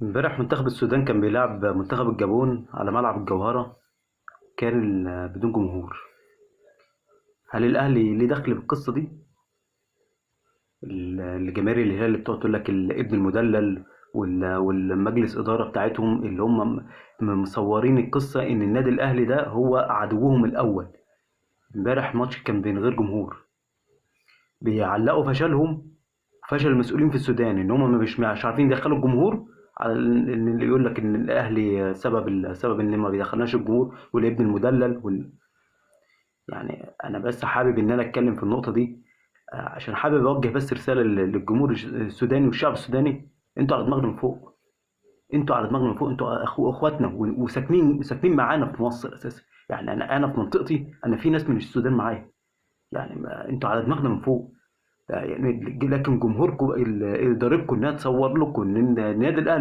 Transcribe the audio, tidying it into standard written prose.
امبارح منتخب السودان كان بيلعب منتخب الجابون على ملعب الجوهرة، كان بدون جمهور. هل الأهلي ليه دخل بالقصة دي؟ الجماهير اللي هي اللي بتقعد تقول لك الابن المدلل والمجلس إدارة بتاعتهم اللي هم مصورين القصة إن النادي الأهلي ده هو عدوهم الأول. امبارح ماتش كان بين غير جمهور، بيعلقوا فشلهم، فشل المسؤولين في السودان إن هم مش عارفين يدخلوا الجمهور، على إن اللي يقول لك إن الأهلي سبب إن ما بيدخلناش الجمهور والابن المدلل يعني أنا بس حابب إن أنا أتكلم في النقطة دي عشان حابب أوجه بس رسالة للجمهور السوداني والشعب السوداني. أنتوا على دماغنا من فوق، أنتوا على دماغنا من فوق، أنتوا أخواتنا وساكنين معانا في مصر أساسا. يعني أنا في منطقتي أنا في ناس من السودان معايا، يعني أنتوا على دماغنا من فوق. يعني لكن جمهوركم ادارتكم انها تصور لكم ان النادي الاهلي